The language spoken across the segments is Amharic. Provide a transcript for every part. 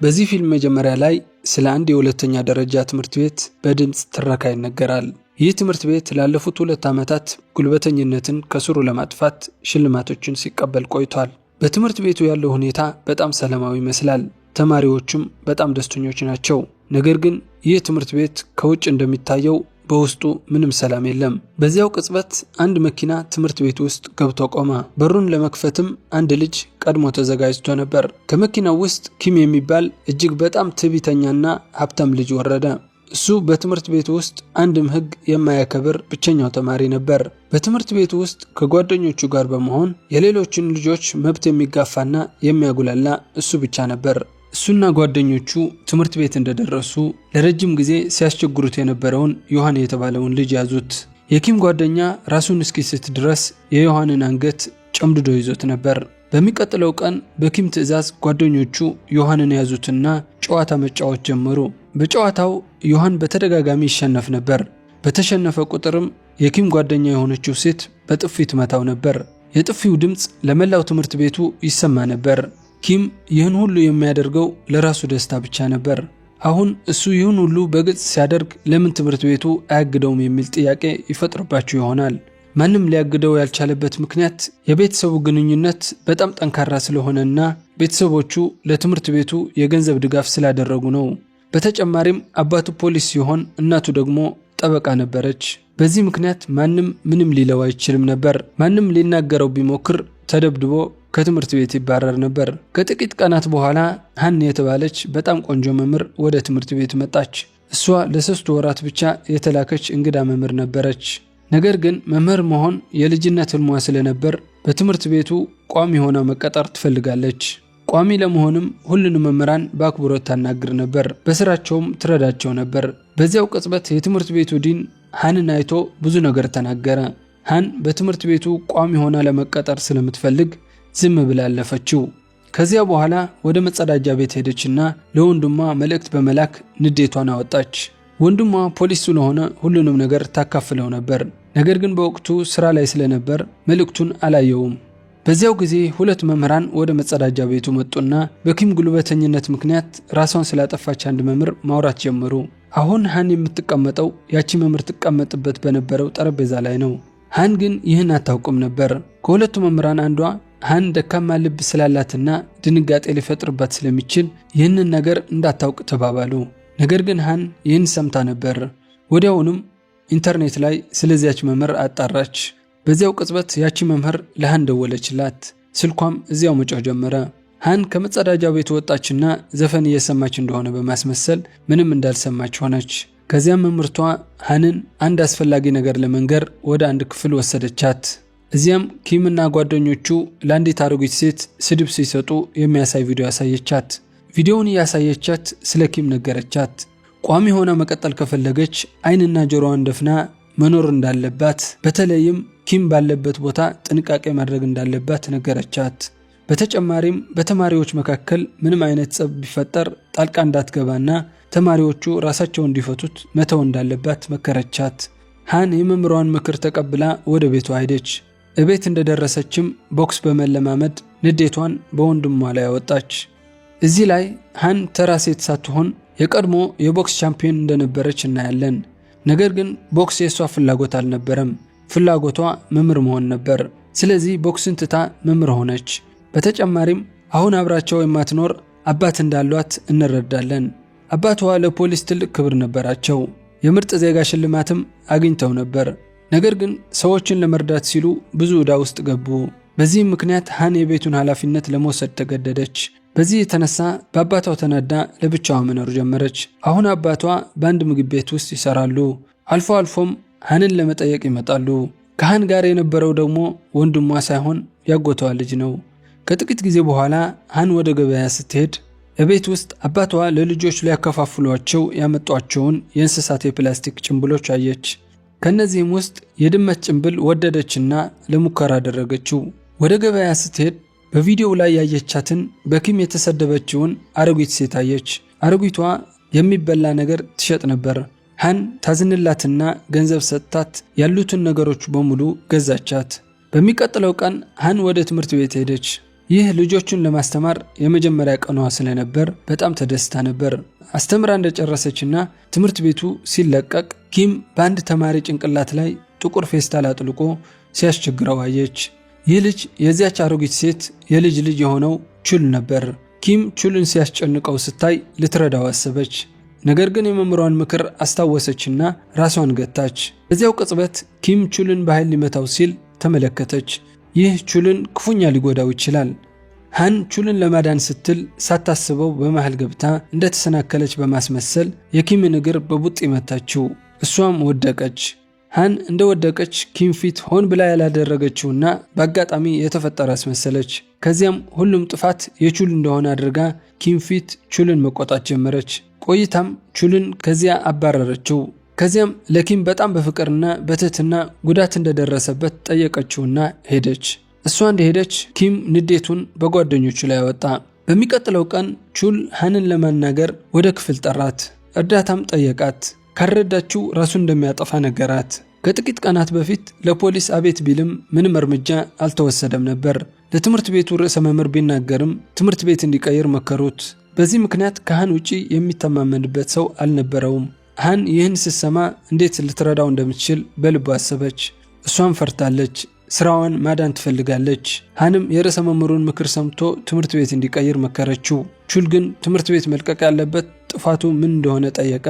በዚህ ፊልም መጀመሪያ ላይ ስለ አንድ የሁለተኛ ደረጃ ትምህርት ቤት በድምፅ ትረካ ይነገራል። ይህ ትምህርት ቤት ላለፉት 2 ዓመታት ጉልበተኝነትን ከስሩ ለማጥፋት ሽልማቶችን ሲቀበል ቆይቷል። በትምህርት ቤቱ ያለው ሁኔታ በጣም ሰላማዊ ይመስላል። ተማሪዎቹም በጣም ደስተኞች ናቸው። ነገር ግን ይህ ትምህርት ቤት ከውጭ እንደሚታየው በውስጡ ምንም ሰላም የለም። በዚያው ቅጽበት አንድ መኪና ትምህርት ቤት ውስጥ ገብቶ ቆመ። በሩን ለመክፈትም አንድ ልጅ ቀድሞ ተዘጋጅቶ ነበር። ከመኪናው ውስጥ ኪም የሚባል እጅግ በጣም ትዕቢተኛና ሀብታም ልጅ ወረደ። እሱ በትምህርት ቤቱ ውስጥ አንድም ሕግ የማያከብር ብቸኛው ተማሪ ነበር። በትምህርት ቤቱ ውስጥ ከጓደኞቹ ጋር በመሆን የሌሎችን ልጆች መብት የሚጋፋና የሚያጉላላ እሱ ብቻ ነበር። እሱና ጓደኞቹ ትምህርት ቤት እንደደረሱ ለረጅም ጊዜ ሲያስቸግሩት የነበረውን ዮሐን የተባለውን ልጅ ያዙት። የኪም ጓደኛ ራሱን እስኪስት ድረስ የዮሐንን አንገት ጨምድዶ ይዞት ነበር። በሚቀጥለው ቀን በኪም ትዕዛዝ ጓደኞቹ ዮሐንን ያዙትና ጨዋታ መጫወት ጀመሩ። በጨዋታው ዮሐን በተደጋጋሚ ይሸነፍ ነበር። በተሸነፈ ቁጥርም የኪም ጓደኛ የሆነችው ሴት በጥፊ ትመታው ነበር። የጥፊው ድምፅ ለመላው ትምህርት ቤቱ ይሰማ ነበር። ኪም ይህን ሁሉ የሚያደርገው ለራሱ ደስታ ብቻ ነበር። አሁን እሱ ይህን ሁሉ በግልጽ ሲያደርግ ለምን ትምህርት ቤቱ አያግደውም የሚል ጥያቄ ይፈጥርባችሁ ይሆናል። ማንም ሊያግደው ያልቻለበት ምክንያት የቤተሰቡ ግንኙነት በጣም ጠንካራ ስለሆነና ቤተሰቦቹ ለትምህርት ቤቱ የገንዘብ ድጋፍ ስላደረጉ ነው። በተጨማሪም አባቱ ፖሊስ ሲሆን እናቱ ደግሞ ጠበቃ ነበረች። በዚህ ምክንያት ማንም ምንም ሊለው አይችልም ነበር። ማንም ሊናገረው ቢሞክር ተደብድቦ ከትምህርት ቤት ይባረር ነበር። ከጥቂት ቀናት በኋላ ሀን የተባለች በጣም ቆንጆ መምህር ወደ ትምህርት ቤት መጣች። እሷ ለ3 ወራት ብቻ የተላከች እንግዳ መምህር ነበረች። ነገር ግን መምህር መሆን የልጅነት ህልሟ ስለነበር በትምህርት ቤቱ ቋሚ ሆና መቀጠር ትፈልጋለች። ቋሚ ለመሆንም ሁሉንም መምህራን በአክብሮት ታናግር ነበር፣ በስራቸውም ትረዳቸው ነበር። በዚያው ቅጽበት የትምህርት ቤቱ ዲን ሃንን አይቶ ብዙ ነገር ተናገረ። ሃን በትምህርት ቤቱ ቋሚ ሆና ለመቀጠር ስለምትፈልግ ዝም ብላ አለፈችው። ከዚያ በኋላ ወደ መጸዳጃ ቤት ሄደችና ለወንድሟ መልእክት በመላክ ንዴቷን አወጣች። ወንድሟ ፖሊስ ስለሆነ ሁሉንም ነገር ታካፍለው ነበር። ነገር ግን በወቅቱ ስራ ላይ ስለነበር መልእክቱን አላየውም። በዚያው ጊዜ ሁለት መምህራን ወደ መጸዳጃ ቤቱ መጡና በኪም ጉልበተኝነት ምክንያት ራሷን ስላጠፋች አንድ መምህር ማውራት ጀመሩ። አሁን ሃን የምትቀመጠው ያቺ መምህር ትቀመጥበት በነበረው ጠረጴዛ ላይ ነው። ሃን ግን ይህን አታውቅም ነበር። ከሁለቱ መምህራን አንዷ ሃን ደካማ ልብ ስላላትና ድንጋጤ ሊፈጥርባት ስለሚችል ይህንን ነገር እንዳታውቅ ተባባሉ። ነገር ግን ሃን ይህን ሰምታ ነበር። ወዲያውኑም ኢንተርኔት ላይ ስለዚያች መምህር አጣራች። በዚያው ቅጽበት ያቺ መምህር ለሃን ደወለችላት። ስልኳም እዚያው መጮህ ጀመረ። ሃን ከመጸዳጃ ቤት ወጣችና ዘፈን እየሰማች እንደሆነ በማስመሰል ምንም እንዳልሰማች ሆነች። ከዚያም መምህርቷ ሃንን አንድ አስፈላጊ ነገር ለመንገር ወደ አንድ ክፍል ወሰደቻት። እዚያም ኪምና ጓደኞቹ ለአንዲት አሮጊት ሴት ስድብ ሲሰጡ የሚያሳይ ቪዲዮ ያሳየቻት። ቪዲዮውን እያሳየቻት ስለ ኪም ነገረቻት። ቋሚ ሆና መቀጠል ከፈለገች ዓይንና ጆሮዋን ደፍና መኖር እንዳለባት፣ በተለይም ኪም ባለበት ቦታ ጥንቃቄ ማድረግ እንዳለባት ነገረቻት። በተጨማሪም በተማሪዎች መካከል ምንም አይነት ጸብ ቢፈጠር ጣልቃ እንዳትገባና ተማሪዎቹ ራሳቸው እንዲፈቱት መተው እንዳለባት መከረቻት። ሃን የመምህሯን ምክር ተቀብላ ወደ ቤቷ ሄደች። እቤት እንደደረሰችም ቦክስ በመለማመድ ንዴቷን በወንድሟ ላይ አወጣች። እዚህ ላይ ሃን ተራ ሴት ሳትሆን የቀድሞ የቦክስ ቻምፒዮን እንደነበረች እናያለን። ነገር ግን ቦክስ የእሷ ፍላጎት አልነበረም። ፍላጎቷ መምህር መሆን ነበር። ስለዚህ ቦክስን ትታ መምህር ሆነች። በተጨማሪም አሁን አብራቸው የማትኖር አባት እንዳሏት እንረዳለን። አባቷ ለፖሊስ ትልቅ ክብር ነበራቸው። የምርጥ ዜጋ ሽልማትም አግኝተው ነበር። ነገር ግን ሰዎችን ለመርዳት ሲሉ ብዙ ዕዳ ውስጥ ገቡ። በዚህም ምክንያት ሃን የቤቱን ኃላፊነት ለመውሰድ ተገደደች። በዚህ የተነሳ በአባቷ ተናዳ ለብቻዋ መኖር ጀመረች። አሁን አባቷ በአንድ ምግብ ቤት ውስጥ ይሰራሉ። አልፎ አልፎም ሃንን ለመጠየቅ ይመጣሉ። ከሃን ጋር የነበረው ደግሞ ወንድሟ ሳይሆን ያጎቷ ልጅ ነው። ከጥቂት ጊዜ በኋላ ሃን ወደ ገበያ ስትሄድ እቤት ውስጥ አባቷ ለልጆች ሊያከፋፍሏቸው ያመጧቸውን የእንስሳት የፕላስቲክ ጭንብሎች አየች። ከእነዚህም ውስጥ የድመት ጭንብል ወደደችና ለሙከራ አደረገችው። ወደ ገበያ ስትሄድ በቪዲዮው ላይ ያየቻትን በኪም የተሰደበችውን አሮጊት ሴት አየች። አሮጊቷ የሚበላ ነገር ትሸጥ ነበር። ሃን ታዝንላትና ገንዘብ ሰጥታት ያሉትን ነገሮች በሙሉ ገዛቻት። በሚቀጥለው ቀን ሃን ወደ ትምህርት ቤት ሄደች። ይህ ልጆቹን ለማስተማር የመጀመሪያ ቀኗ ስለነበር በጣም ተደስታ ነበር። አስተምራ እንደጨረሰችና ትምህርት ቤቱ ሲለቀቅ ኪም በአንድ ተማሪ ጭንቅላት ላይ ጥቁር ፌስታል አጥልቆ ሲያስቸግረው አየች። ይህ ልጅ የዚያች አሮጊት ሴት የልጅ ልጅ የሆነው ቹል ነበር። ኪም ቹልን ሲያስጨንቀው ስታይ ልትረዳው አሰበች። ነገር ግን የመምህሯን ምክር አስታወሰችና ራሷን ገታች። በዚያው ቅጽበት ኪም ቹልን በኃይል ሊመታው ሲል ተመለከተች። ይህ ቹልን ክፉኛ ሊጎዳው ይችላል። ሃን ቹልን ለማዳን ስትል ሳታስበው በመሃል ገብታ እንደተሰናከለች በማስመሰል የኪምን እግር በቡጢ መታችው። እሷም ወደቀች። ሃን እንደወደቀች ኪም ፊት ሆን ብላ ያላደረገችውና በአጋጣሚ የተፈጠረ አስመሰለች። ከዚያም ሁሉም ጥፋት የቹል እንደሆነ አድርጋ ኪም ፊት ቹልን መቆጣት ጀመረች። ቆይታም ቹልን ከዚያ አባረረችው። ከዚያም ለኪም በጣም በፍቅርና በትህትና ጉዳት እንደደረሰበት ጠየቀችውና ሄደች። እሷ እንደሄደች ኪም ንዴቱን በጓደኞቹ ላይ አወጣ። በሚቀጥለው ቀን ቹል ሃንን ለማናገር ወደ ክፍል ጠራት። እርዳታም ጠየቃት። ካልረዳችው ራሱን እንደሚያጠፋ ነገራት። ከጥቂት ቀናት በፊት ለፖሊስ አቤት ቢልም ምንም እርምጃ አልተወሰደም ነበር። ለትምህርት ቤቱ ርዕሰ መምህር ቢናገርም ትምህርት ቤት እንዲቀይር መከሩት። በዚህ ምክንያት ከሃን ውጪ የሚተማመንበት ሰው አልነበረውም። ሃን ይህን ስትሰማ እንዴት ልትረዳው እንደምትችል በልቧ አሰበች። እሷም ፈርታለች። ስራዋን ማዳን ትፈልጋለች። ሃንም የርዕሰ መምህሩን ምክር ሰምቶ ትምህርት ቤት እንዲቀይር መከረችው። ቹል ግን ትምህርት ቤት መልቀቅ ያለበት ጥፋቱ ምን እንደሆነ ጠየቀ።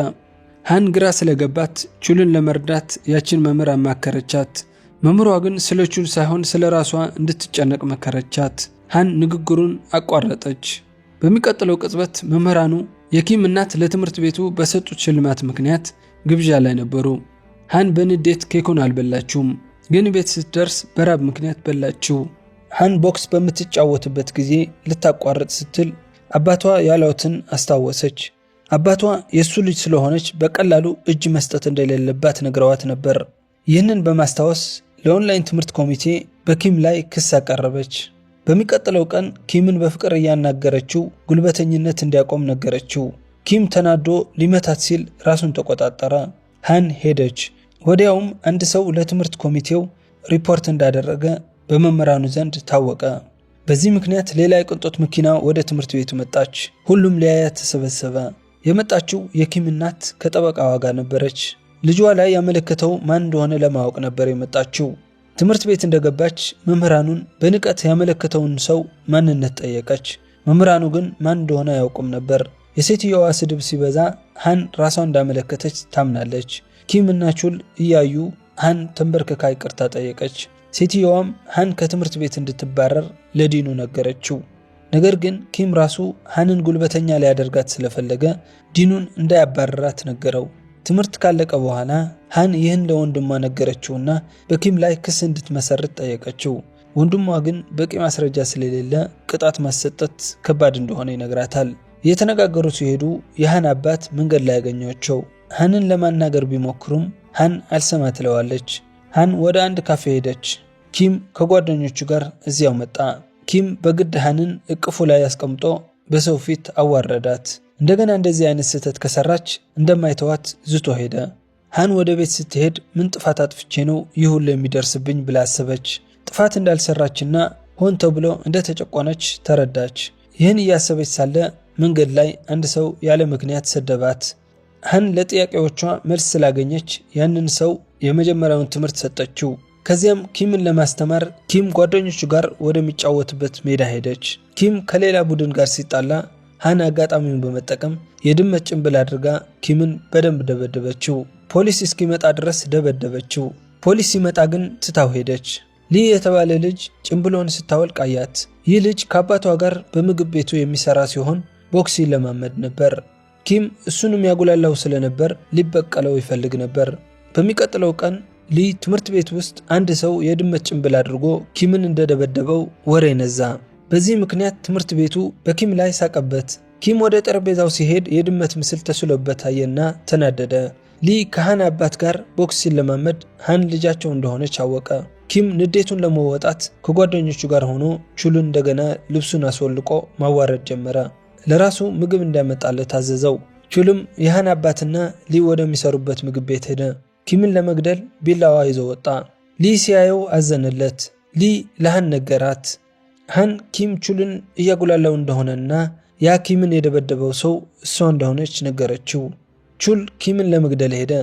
ሃን ግራ ስለገባት ቹልን ለመርዳት ያችን መምህር አማከረቻት። መምህሯ ግን ስለ ቹል ሳይሆን ስለ ራሷ እንድትጨነቅ መከረቻት። ሃን ንግግሩን አቋረጠች። በሚቀጥለው ቅጽበት መምህራኑ የኪም እናት ለትምህርት ቤቱ በሰጡት ሽልማት ምክንያት ግብዣ ላይ ነበሩ። ሃን በንዴት ኬኩን አልበላችውም፣ ግን ቤት ስትደርስ በራብ ምክንያት በላችው። ሃን ቦክስ በምትጫወትበት ጊዜ ልታቋርጥ ስትል አባቷ ያሏትን አስታወሰች። አባቷ የእሱ ልጅ ስለሆነች በቀላሉ እጅ መስጠት እንደሌለባት ነግረዋት ነበር። ይህንን በማስታወስ ለኦንላይን ትምህርት ኮሚቴ በኪም ላይ ክስ አቀረበች። በሚቀጥለው ቀን ኪምን በፍቅር እያናገረችው ጉልበተኝነት እንዲያቆም ነገረችው። ኪም ተናዶ ሊመታት ሲል ራሱን ተቆጣጠረ። ሃን ሄደች። ወዲያውም አንድ ሰው ለትምህርት ኮሚቴው ሪፖርት እንዳደረገ በመምህራኑ ዘንድ ታወቀ። በዚህ ምክንያት ሌላ የቅንጦት መኪና ወደ ትምህርት ቤቱ መጣች። ሁሉም ሊያያት ተሰበሰበ። የመጣችው የኪም እናት ከጠበቃዋ ጋር ነበረች። ልጇ ላይ ያመለከተው ማን እንደሆነ ለማወቅ ነበር የመጣችው። ትምህርት ቤት እንደገባች መምህራኑን በንቀት ያመለከተውን ሰው ማንነት ጠየቀች። መምህራኑ ግን ማን እንደሆነ አያውቁም ነበር። የሴትየዋ ስድብ ሲበዛ ሃን ራሷ እንዳመለከተች ታምናለች። ኪም እና ቹል እያዩ ሃን ተንበርክካ ይቅርታ ጠየቀች። ሴትየዋም ሃን ከትምህርት ቤት እንድትባረር ለዲኑ ነገረችው። ነገር ግን ኪም ራሱ ሃንን ጉልበተኛ ሊያደርጋት ስለፈለገ ዲኑን እንዳያባረራት ነገረው። ትምህርት ካለቀ በኋላ ሃን ይህን ለወንድሟ ነገረችውና በኪም ላይ ክስ እንድትመሰርት ጠየቀችው። ወንድሟ ግን በቂ ማስረጃ ስለሌለ ቅጣት ማሰጠት ከባድ እንደሆነ ይነግራታል። እየተነጋገሩ ሲሄዱ የሃን አባት መንገድ ላይ ያገኟቸው። ሃንን ለማናገር ቢሞክሩም ሃን አልሰማ ትለዋለች። ሃን ወደ አንድ ካፌ ሄደች። ኪም ከጓደኞቹ ጋር እዚያው መጣ። ኪም በግድ ሃንን እቅፉ ላይ አስቀምጦ በሰው ፊት አዋረዳት። እንደገና እንደዚህ አይነት ስህተት ከሰራች እንደማይተዋት ዝቶ ሄደ። ሃን ወደ ቤት ስትሄድ ምን ጥፋት አጥፍቼ ነው ይህ ሁሉ የሚደርስብኝ ብላ አሰበች። ጥፋት እንዳልሰራችና ሆን ተብሎ እንደተጨቆነች ተረዳች። ይህን እያሰበች ሳለ መንገድ ላይ አንድ ሰው ያለ ምክንያት ሰደባት። ሃን ለጥያቄዎቿ መልስ ስላገኘች ያንን ሰው የመጀመሪያውን ትምህርት ሰጠችው። ከዚያም ኪምን ለማስተማር ኪም ጓደኞቹ ጋር ወደሚጫወትበት ሜዳ ሄደች። ኪም ከሌላ ቡድን ጋር ሲጣላ ሃን አጋጣሚውን በመጠቀም የድመት ጭንብል አድርጋ ኪምን በደንብ ደበደበችው። ፖሊስ እስኪመጣ ድረስ ደበደበችው። ፖሊስ ሲመጣ ግን ትታው ሄደች። ሊ የተባለ ልጅ ጭንብሎን ስታወልቅ አያት። ይህ ልጅ ከአባቷ ጋር በምግብ ቤቱ የሚሰራ ሲሆን ቦክስ ይለማመድ ነበር። ኪም እሱንም ያጉላላው ስለነበር ሊበቀለው ይፈልግ ነበር። በሚቀጥለው ቀን ሊ ትምህርት ቤት ውስጥ አንድ ሰው የድመት ጭንብል አድርጎ ኪምን እንደደበደበው ወሬ ነዛ። በዚህ ምክንያት ትምህርት ቤቱ በኪም ላይ ሳቀበት። ኪም ወደ ጠረጴዛው ሲሄድ የድመት ምስል ተስሎበት አየና ተናደደ። ሊ ከሃን አባት ጋር ቦክስ ሲለማመድ ሃን ልጃቸው እንደሆነች አወቀ። ኪም ንዴቱን ለመወጣት ከጓደኞቹ ጋር ሆኖ ቹልን እንደገና ልብሱን አስወልቆ ማዋረድ ጀመረ። ለራሱ ምግብ እንዲያመጣለት አዘዘው። ቹልም የሃን አባትና ሊ ወደሚሰሩበት ምግብ ቤት ሄደ። ኪምን ለመግደል ቢላዋ ይዞ ወጣ። ሊ ሲያየው አዘነለት። ሊ ለሃን ነገራት። ሃን ኪም ቹልን እያጉላላው እንደሆነና ያ ኪምን የደበደበው ሰው እሷ እንደሆነች ነገረችው። ቹል ኪምን ለመግደል ሄደ።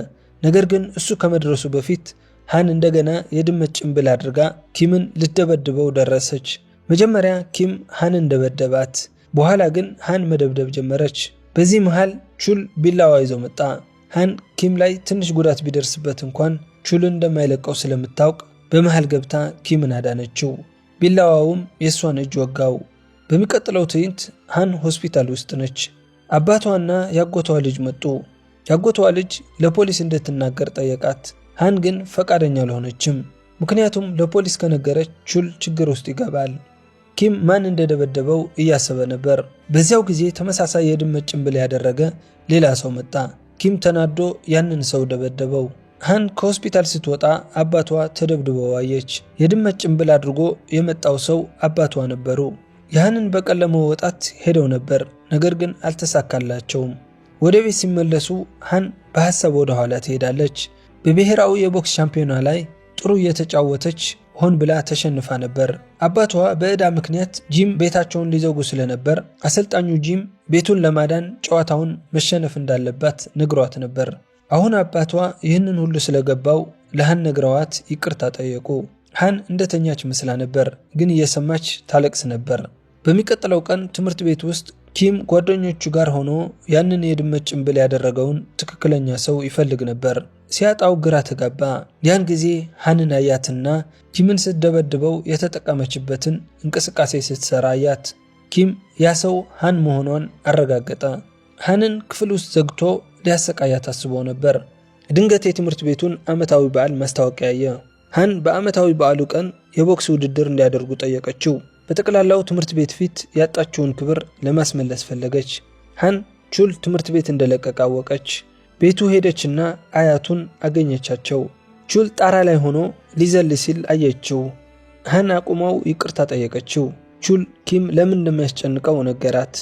ነገር ግን እሱ ከመድረሱ በፊት ሃን እንደገና የድመት ጭንብል አድርጋ ኪምን ልትደበድበው ደረሰች። መጀመሪያ ኪም ሃንን ደበደባት። በኋላ ግን ሃን መደብደብ ጀመረች። በዚህ መሃል ቹል ቢላዋ ይዞ መጣ። ሃን ኪም ላይ ትንሽ ጉዳት ቢደርስበት እንኳን ቹልን እንደማይለቀው ስለምታውቅ በመሃል ገብታ ኪምን አዳነችው። ቢላዋውም የእሷን እጅ ወጋው። በሚቀጥለው ትዕይንት ሃን ሆስፒታል ውስጥ ነች። አባቷና ያጎቷ ልጅ መጡ። ያጎቷ ልጅ ለፖሊስ እንድትናገር ጠየቃት። ሃን ግን ፈቃደኛ አልሆነችም። ምክንያቱም ለፖሊስ ከነገረች ቹል ችግር ውስጥ ይገባል። ኪም ማን እንደደበደበው እያሰበ ነበር። በዚያው ጊዜ ተመሳሳይ የድመት ጭንብል ያደረገ ሌላ ሰው መጣ። ኪም ተናዶ ያንን ሰው ደበደበው። ሃን ከሆስፒታል ስትወጣ አባቷ ተደብድበው አየች። የድመት ጭንብል አድርጎ የመጣው ሰው አባቷ ነበሩ። የሃንን በቀል ለመወጣት ሄደው ነበር፣ ነገር ግን አልተሳካላቸውም። ወደ ቤት ሲመለሱ ሃን በሐሳብ ወደ ኋላ ትሄዳለች። በብሔራዊ የቦክስ ሻምፒዮና ላይ ጥሩ እየተጫወተች ሆን ብላ ተሸንፋ ነበር። አባቷ በዕዳ ምክንያት ጂም ቤታቸውን ሊዘጉ ስለነበር አሰልጣኙ ጂም ቤቱን ለማዳን ጨዋታውን መሸነፍ እንዳለባት ነግሯት ነበር። አሁን አባቷ ይህንን ሁሉ ስለገባው ለሃን ነግረዋት ይቅርታ ጠየቁ። ሃን እንደተኛች መስላ ነበር፣ ግን እየሰማች ታለቅስ ነበር። በሚቀጥለው ቀን ትምህርት ቤት ውስጥ ኪም ጓደኞቹ ጋር ሆኖ ያንን የድመት ጭንብል ያደረገውን ትክክለኛ ሰው ይፈልግ ነበር። ሲያጣው ግራ ተጋባ። ያን ጊዜ ሃንን አያትና ኪምን ስትደበድበው የተጠቀመችበትን እንቅስቃሴ ስትሰራ አያት። ኪም ያ ሰው ሃን መሆኗን አረጋገጠ። ሃንን ክፍል ውስጥ ዘግቶ ሊያሰቃያት አስቦ ነበር። ድንገት የትምህርት ቤቱን ዓመታዊ በዓል ማስታወቂያ አየ። ሃን በዓመታዊ በዓሉ ቀን የቦክስ ውድድር እንዲያደርጉ ጠየቀችው። በጠቅላላው ትምህርት ቤት ፊት ያጣችውን ክብር ለማስመለስ ፈለገች። ሃን ቹል ትምህርት ቤት እንደለቀቀ አወቀች። ቤቱ ሄደችና አያቱን አገኘቻቸው። ቹል ጣራ ላይ ሆኖ ሊዘል ሲል አየችው። ሃን አቁመው ይቅርታ ጠየቀችው። ቹል ኪም ለምን እንደሚያስጨንቀው ነገራት።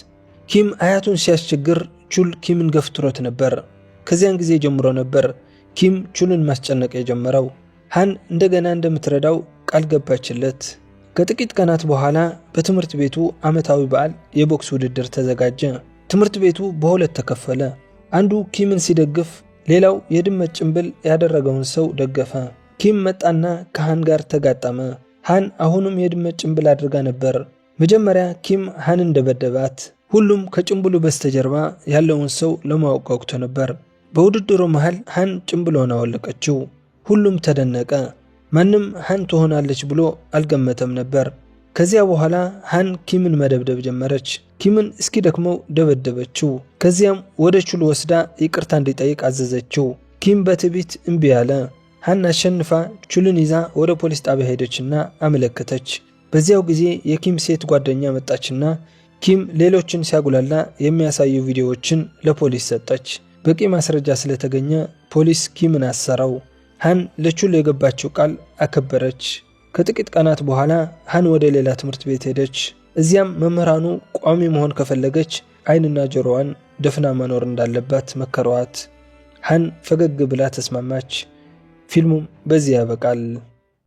ኪም አያቱን ሲያስቸግር ቹል ኪምን ገፍትሮት ነበር። ከዚያን ጊዜ ጀምሮ ነበር ኪም ቹልን ማስጨነቅ የጀመረው። ሃን እንደገና እንደምትረዳው ቃል ገባችለት። ከጥቂት ቀናት በኋላ በትምህርት ቤቱ ዓመታዊ በዓል የቦክስ ውድድር ተዘጋጀ። ትምህርት ቤቱ በሁለት ተከፈለ። አንዱ ኪምን ሲደግፍ፣ ሌላው የድመት ጭንብል ያደረገውን ሰው ደገፈ። ኪም መጣና ከሃን ጋር ተጋጠመ። ሃን አሁንም የድመት ጭንብል አድርጋ ነበር። መጀመሪያ ኪም ሃንን ደበደባት። ሁሉም ከጭንብሉ በስተጀርባ ያለውን ሰው ለማወቅ ጓጉቶ ነበር። በውድድሩ መሃል ሃን ጭንብሏን አወለቀችው። ሁሉም ተደነቀ። ማንም ሃን ትሆናለች ብሎ አልገመተም ነበር። ከዚያ በኋላ ሃን ኪምን መደብደብ ጀመረች። ኪምን እስኪደክመው ደበደበችው። ከዚያም ወደ ቹል ወስዳ ይቅርታ እንዲጠይቅ አዘዘችው። ኪም በትዕቢት እምቢ አለ። ሃን አሸንፋ ቹልን ይዛ ወደ ፖሊስ ጣቢያ ሄደችና አመለከተች። በዚያው ጊዜ የኪም ሴት ጓደኛ መጣችና ኪም ሌሎችን ሲያጉላላ የሚያሳዩ ቪዲዮዎችን ለፖሊስ ሰጠች። በቂ ማስረጃ ስለተገኘ ፖሊስ ኪምን አሰረው። ሃን ለቹል የገባችው ቃል አከበረች። ከጥቂት ቀናት በኋላ ሃን ወደ ሌላ ትምህርት ቤት ሄደች። እዚያም መምህራኑ ቋሚ መሆን ከፈለገች ዓይንና ጆሮዋን ደፍና መኖር እንዳለባት መከሯት። ሃን ፈገግ ብላ ተስማማች። ፊልሙም በዚህ ያበቃል።